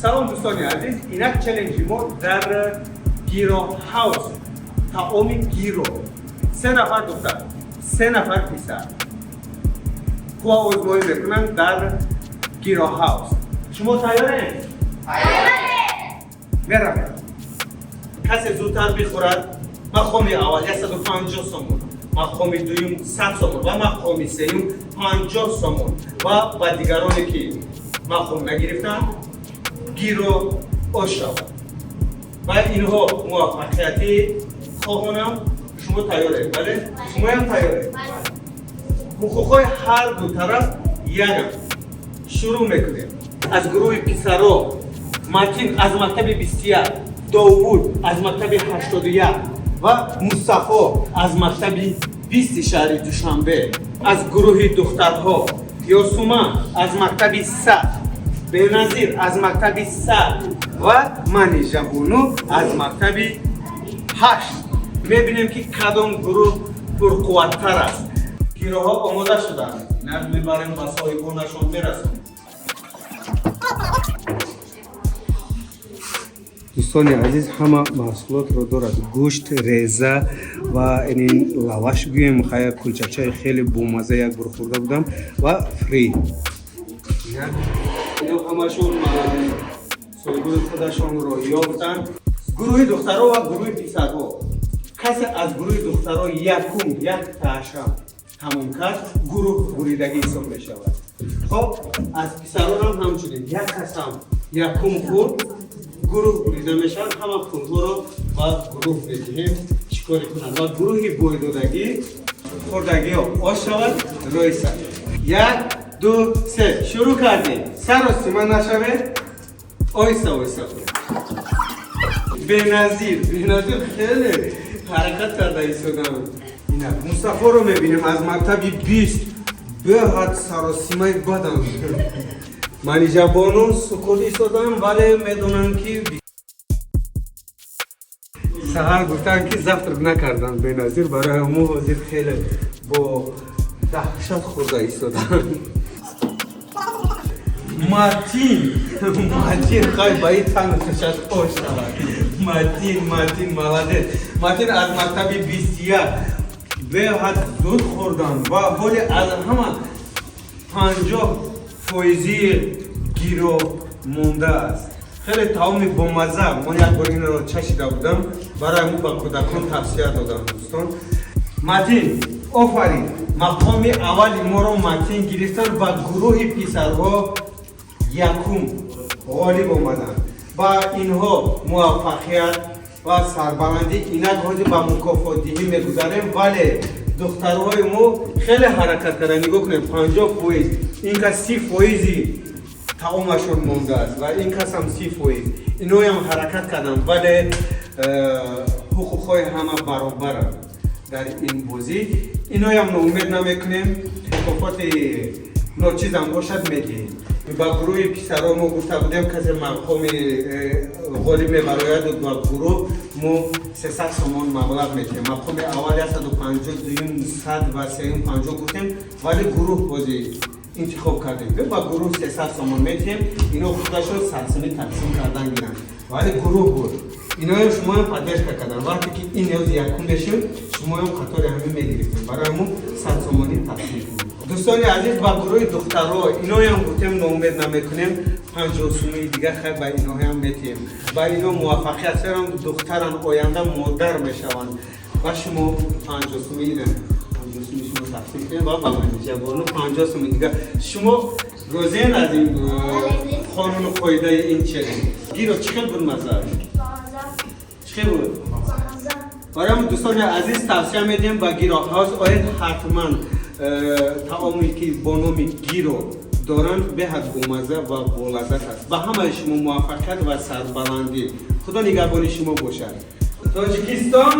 Салом, дӯстони азиз. Инак, челленҷи мо дар Гиро Ҳаус, таоми гиро. Се нафар духтар, се нафар писар қувваозмоӣ мекунанд дар Гиро Ҳаус. Шумо тайёрем? Меравем. Касе зудтар бихӯрад, мақоми аввал 150 сомон, мақоми дуюм 100 сомон ва мақоми сеюм 50 сомон ва ба дигароне, ки мақом нагирифтанд, гиро ош шавад. Ва инҳо муваффақияти хоҳонам. Шумо тайёред? Бале, шумоям тайёред? Ҳуқуқҳои ҳар ду тараф ягам. Шурӯъ мекунем. Аз гурӯҳи писаро Матин аз мактаби 21, Довуд аз мактаби 81 ва Мустафо аз мактаби 20-и шаҳри Душанбе. Аз гурӯҳи духтарҳо Ёсума аз мактаби 100, Беназир аз мактаби 100 ва Манижабону аз мактаби 8. Мебинем, ки кадом гурӯҳ пурқувваттар аст. Гироҳо омода шуданд. Инак, мебарем, ба соҳибонашон мерасонем. Дӯстони азиз, ҳама маҳсулотро дорад: гӯшт, реза ва ин лаваш гӯем, хая, кулчачаи хеле бомаза, як бор хӯрда будам, ва фри. Ино ҳамашон соҳибони худашонро ёфтанд. Гурӯҳи духтаро ва гурӯҳи писарҳо. Касе аз гурӯҳи духтаро якум як таашам тамом кард, гурӯҳ буридагӣ ҳисоб мешавад. Хоб, аз писаронам ҳамчунин як касам якум хӯрд, гурӯҳ бурида мешавад. Ҳама пулҳоро ба гурӯҳ медиҳем, чӣ коре кунанд. Ва гурӯҳи бойдодагӣ хӯрдагиҳо ош шавад. Рӯйса, як, ду, се, шурӯъ кардем. Саросима нашавед, оҳиста оҳиста хӯред. Беназир, Беназир хеле ҳаракат карда истодам. Инак, Мустафоро мебинем аз мактаби 20, беҳад саросимаи бадам. Манижабону сукут истодам, вале медонам, ки саҳар гуфтанд, ки завтрак накарданд. Беназир барои мо ҳозир хеле бо даҳшат хӯрда истоданд. Матин, Матин, хай ба ин тану тушат ош шавад. Матин, Матин молодец. Матин аз мактаби 21 беҳад зуд хӯрданд ва ҳоли аз ҳама 50 фоизи гиро мондааст. Хеле таоми бомазза. Мо як бор инро чашида будам, барои мо ба кӯдакон тавсия додам. Дӯстон, Матин, офарин! Мақоми аввали моро Матин гирифтанд ва гурӯҳи писарҳо якум ғолиб омаданд. Ба инҳо муваффақият ва сарбаландӣ. Инак, ҳозир ба мукофотдиҳӣ мегузарем, вале духтарҳои мо хеле ҳаракат карданд. Нигоҳ кунед, 50%, ин кас 30 фоизи таомашон мондааст ва ин касам 30%. Иноям ҳаракат карданд, вале ҳуқуқҳои ҳама баробаранд дар ин бозӣ. Иноям ноумед намекунем, мукофоти ночизам бошад, медиҳем. Ба гурӯҳи писаро мо гуфта будем, касе мақоми ғолиб мебарояд, ба гурӯҳ мо 300 сомон маблағ медиҳем. Мақоми аввал 150, дуюм 100 ва сеюм 50 гуфтем, вале гурӯҳ бозӣ интихоб кардем. Ба гурӯҳ 300 сомон медиҳем, ино худашон сарсимӣ тақсим кардан гиранд, вале гурӯҳ буд. Иноям шумоям поддержка кардан. Вақте ки ин ниёз якум мешуд, шумоям қатори ҳамин мегирифтем. Барои мо 100 сомонӣ тақсим кунем. Дӯстони азиз, ба гурӯҳи духтаро иноям гуфтем, ноумед намекунем, 50 сумаи дигар хай ба иноҳаям метиҳем. Ба ино муваффақият серам, духтаран, оянда модар мешаванд. Ва шумо 50 суми, ина 50 суми шумо тақсим кунем ва ба Манижабону 50 суми дигар. Шумо розиен аз ин қонуну қоидаи ин челлендж? Гиро чӣ хел буд маззааш? Чӣ хел буд? Барои дӯстони азиз тавсия медиҳем, ба Гиро Ҳаус оед ҳатман. Таоме ки бо номи гиро доранд, беҳад бомазза ва болаззат аст. Ба ҳамаи шумо муваффақият ва сарбаландӣ. Худо нигаҳбони шумо бошад. Тоҷикистон.